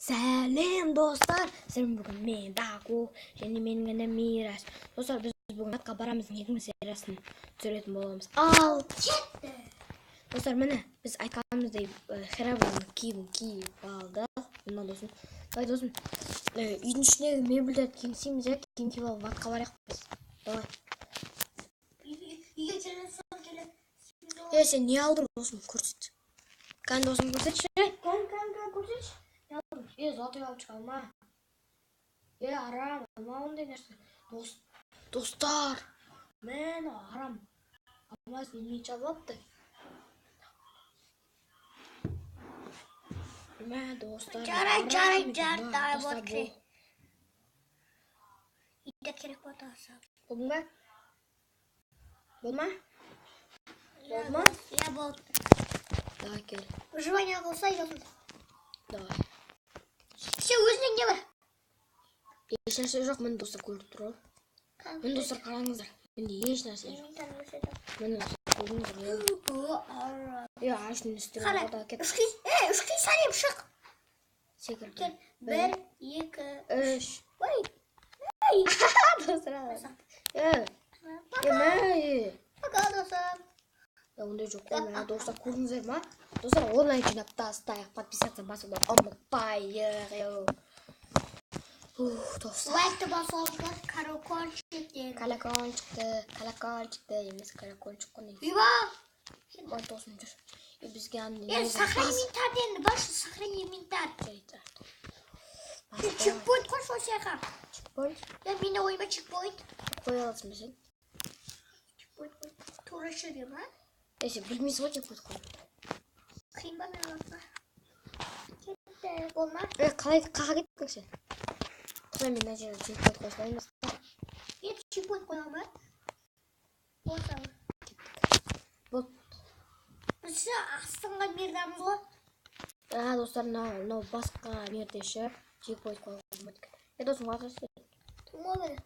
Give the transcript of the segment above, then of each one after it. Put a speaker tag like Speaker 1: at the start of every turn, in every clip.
Speaker 1: Сәлем достар, сіздермен бүгін мен Даку және менің інім Мирас. Достар, біз бүгін атқа барамыз, екінші сериясын түсіретін боламыз. Ал
Speaker 2: Кетті.
Speaker 1: Достар, міне біз айтқанымыздай Херабриннің киімін киіп алдық. Мына досым, давай досым, үйдің ішіндегі мебельдерді киінсейміз, иә, киім киіп алып атқа барайық біз. Давай.
Speaker 2: Үйге келесің, келе.
Speaker 1: Е, сен не алдың досым, көрсет. Кәне досым, көрсетші.
Speaker 2: Кән, кән, кән, көрсетші.
Speaker 1: Не алдың? Е, золотой алып алма. Е, арам, алма ондай нәрсе. Достар, міне арам. Алмаз меч алыпты. Мә, достар.
Speaker 2: Жарайды,
Speaker 1: арам
Speaker 2: жарайды,
Speaker 1: екен,
Speaker 2: жарайды,
Speaker 1: мә,
Speaker 2: давай,
Speaker 1: достар,
Speaker 2: вот
Speaker 1: бұл.
Speaker 2: Үйде керек болды аса.
Speaker 1: Болды ма? Болды ма? Болды ма?
Speaker 2: Иә, болды.
Speaker 1: Давай, кел.
Speaker 2: Выживание қылсай, сосын.
Speaker 1: Давай.
Speaker 2: Сен өзіңе не бар?
Speaker 1: Еш нәрсе жоқ, міне достар көріп тұр ғой. Міне достар қараңыздар. Менде еш нәрсе жоқ. Міне көрдіңіздер ғой. Е, ағаштың үстіне
Speaker 2: Қара,
Speaker 1: да кет.
Speaker 2: үшке, е, үшке сәлем, шық.
Speaker 1: Секір.
Speaker 2: Кел. Бір, екі,
Speaker 1: Үш.
Speaker 2: ой. Ой.
Speaker 1: Достар. Е, е, мә, е.
Speaker 2: Пока, достар.
Speaker 1: Е, ондай жоқ қой, мә, достар, көрдіңіздер ма? Достар, онлайн жинап тастайық, подписаться басуды ұмытпайық. Еу. Ух, достар.
Speaker 2: Лайкты басуыңыздар, колокольчиктен.
Speaker 1: Колокольчикті, колокольчикті емес, колокольчик қой негізі.
Speaker 2: Уйба.
Speaker 1: Ой, досым жүр. Е, бізге аны
Speaker 2: Е,
Speaker 1: негізі
Speaker 2: сохрани
Speaker 1: бас-
Speaker 2: инвентарь енді, бас, сохрани инвентарь.
Speaker 1: Жарайды.
Speaker 2: Сен чекпоинт қойшы осы жаққа.
Speaker 1: Чекпоинт?
Speaker 2: Я менің ойыма чекпоинт.
Speaker 1: Қоя аласың ба сен?
Speaker 2: Чекпоинт қой. Тура жүре ма?
Speaker 1: Е, сен білмейсің ғой чекпоинт қоюды.
Speaker 2: Қиын ба мен аласың? Кетті. Болма.
Speaker 1: Е, қалай қаға кеттің сен? Құдай, мен мына жерге чекпоинт қоя салайын.
Speaker 2: Е, чекпоинт қоя ма? Болса.
Speaker 1: Болды.
Speaker 2: Біз астыңғы мирдамыз ғой.
Speaker 1: А, достар, мынау басқа мирде ше чекпоинт қоюға болмайды екен. Е, досым, қалай
Speaker 2: Тума бір.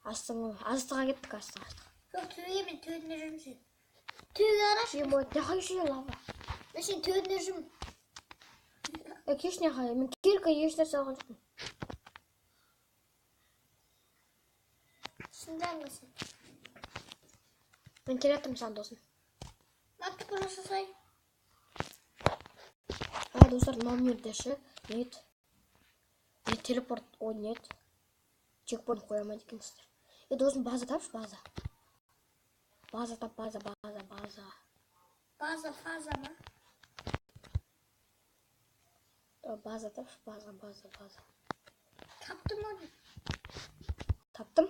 Speaker 1: Астыңғы, астыға кеттік, астыға, астыға.
Speaker 2: Жоқ, төбеге мен төбеде жүрмін сен. Төбеге қарашы.
Speaker 1: Чекпоинт, не хочу лава.
Speaker 2: Мен сен төбеде жүрмін.
Speaker 1: Е, кеш не хочу, мен кирка еш нәрсе алған жоқпын.
Speaker 2: Шындан ба сен?
Speaker 1: Мен келе жатырмын саған, досым.
Speaker 2: Мына түпір жасасай.
Speaker 1: А, достар, мынау мирде ше, не еді? Не телепорт, ой, не еді? Чекпоинт қоя алмайды екенсіздер. Е, досым, база тапшы, база. База тап, база, база, база.
Speaker 2: База, фаза ма?
Speaker 1: База тапшы, база, база, база.
Speaker 2: Таптым оны.
Speaker 1: Таптым?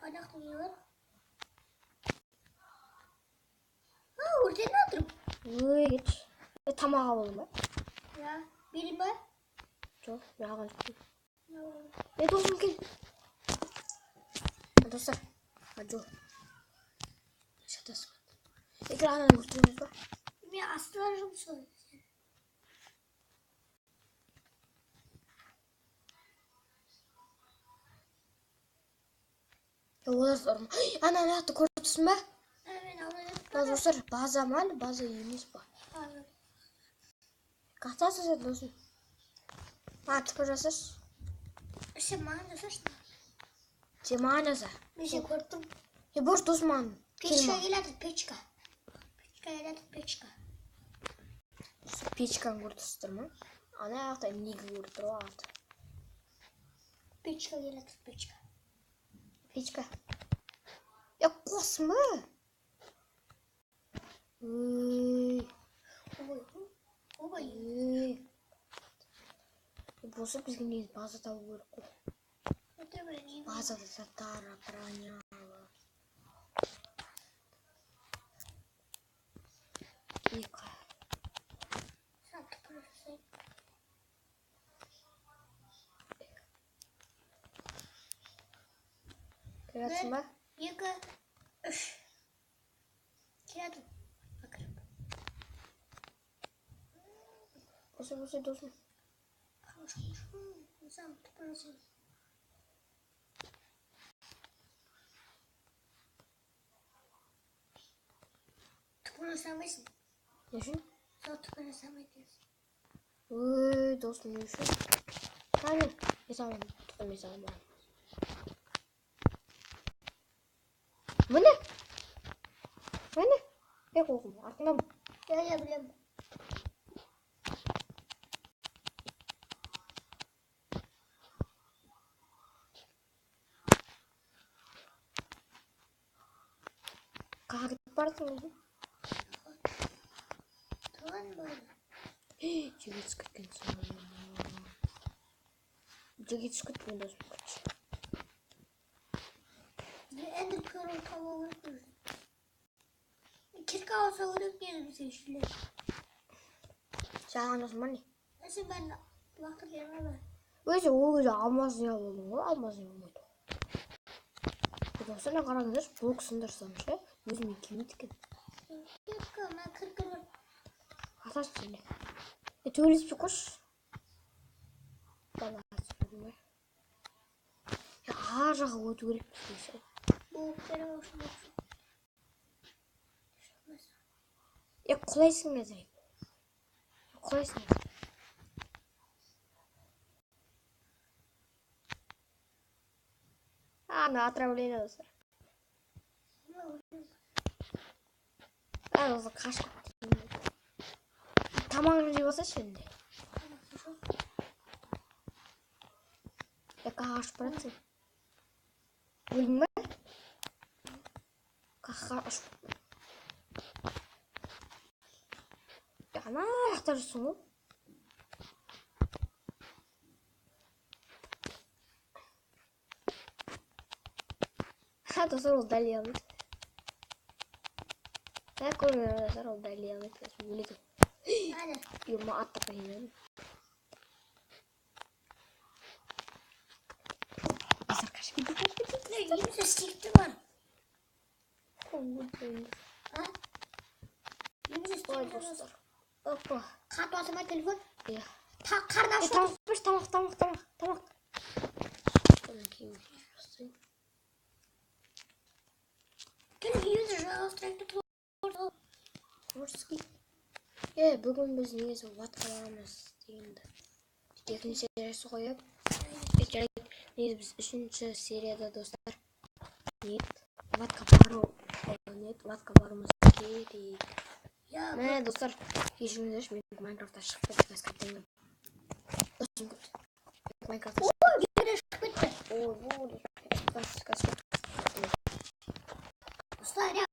Speaker 2: Ана жақта не бар? А, өртеніп жатырмын.
Speaker 1: Ой, кетші. Е, тамақ алып алдың ба?
Speaker 2: Иә, берейін ба?
Speaker 1: Жоқ, мен алған жоқпын. Е, досым, кел. А, достар, а, жоқ. Шатасып. Е, кел, ананы өлтіреміз ба?
Speaker 2: Мен астында жүрмін сол.
Speaker 1: Е, олар ұрма. Ана, ана жақты көріп тұрсың ба?
Speaker 2: Ә, мен алып
Speaker 1: Мына достар, база ма, әлі база емес па?
Speaker 2: База.
Speaker 1: Қақтасың сен, досым? А, түпір жасашы.
Speaker 2: Сен маған жасашы.
Speaker 1: Сен маған жаса.
Speaker 2: Мен сені көріп тұрмын.
Speaker 1: Е, борш, досым, маған. Кел
Speaker 2: Печка
Speaker 1: маған.
Speaker 2: келеді, печка. Печка келеді, печка.
Speaker 1: Печканы көріп тұрсыздар ма? Ана жақта неге көріп тұр ғой аты.
Speaker 2: Печка келеді, печка.
Speaker 1: Печка. Е, қосма. Ой.
Speaker 2: Ой, ой.
Speaker 1: Ой. Болса бізге негізі база табу керек қой. Базада заттар, броня. Екі. Келатсың ба?
Speaker 2: Екі, үш. Келатым.
Speaker 1: Болса, болса, досым.
Speaker 2: Түпір жасамайсың.
Speaker 1: Не үшін?
Speaker 2: Сол түпір жасамайды.
Speaker 1: Ой, досым, не үшін? Кәне, мен саған, тоқта, мен саған барамын. Міне. Міне. Е, қоқым, артыңдамын.
Speaker 2: Иә, иә, білемін.
Speaker 1: Қаға кетіп барасың өзің?
Speaker 2: Туған бар.
Speaker 1: Жерге түсіп кеткенсің. Жерге түсіп кеттім мен, досым, короче.
Speaker 2: Енді перл табу керек өзі. Кирка алса керек еді бізге шүлер.
Speaker 1: Сен алған жоқсың ба, не?
Speaker 2: Сен бәрін лақтырып жіберме бе?
Speaker 1: Өзі ол кезде алмаз не болдың ғой, алмаз не болмайды. Достар, мына қараңыздаршы, блок сындырсам ше, өзіме келмейді екен.
Speaker 2: Кирка, мен кирка бар.
Speaker 1: Аташы сен. Е, төбелеспей қойшы. Бала, түсіндің бе? Е, ар жаққа өту керек бізге ше.
Speaker 2: Бұл керек осы болсын.
Speaker 1: Е, құлайсың қазір. Құлайсың қазір. Ана отравление, достар. А, достар, қашып кетті. Тамағыңды жеп алсайшы енді. Е, қашып баратсың. Өлдің бе? Қақа ұшып. Ана жақта жүрсің ғой. Ха, достар, ол дәлей алмайды. Ә, көрмей, достар, ол дәлей алмайды. Қазір өледі.
Speaker 2: Әне.
Speaker 1: Ема, аттап кеткен. Достар, қашып кетті, қашып кетті.
Speaker 2: Үйімізде стикті бар.
Speaker 1: Ой,
Speaker 2: А? Үйімізде стик бар.
Speaker 1: достар. Опа.
Speaker 2: Қатып жатыр ма телефон?
Speaker 1: Иә.
Speaker 2: Қарны
Speaker 1: Е,
Speaker 2: ашып
Speaker 1: тамақ берші, тамақ, тамақ, тамақ, тамақ. Одан кейін жасайын.
Speaker 2: Кел, үйімізді жалғастырайық та.
Speaker 1: Творческий. Е, бүгін біз негізі ватқа барамыз дегенді. Екінші сериясы қойып. Е, жарайды. Негізі біз үшінші серияда, достар, нет, ватқа бару, нет, ватқа баруымыз керек.
Speaker 2: Иә.
Speaker 1: Мә, достар, кешіріңіздерші, мен Майнкрафтта шығып кетті, қазір қайтадан. Досым күт. Майнкрафтта шығып
Speaker 2: Ой, жерде шығып кетті.
Speaker 1: Ой, ой, қазір, қазір.
Speaker 2: Достар, иә,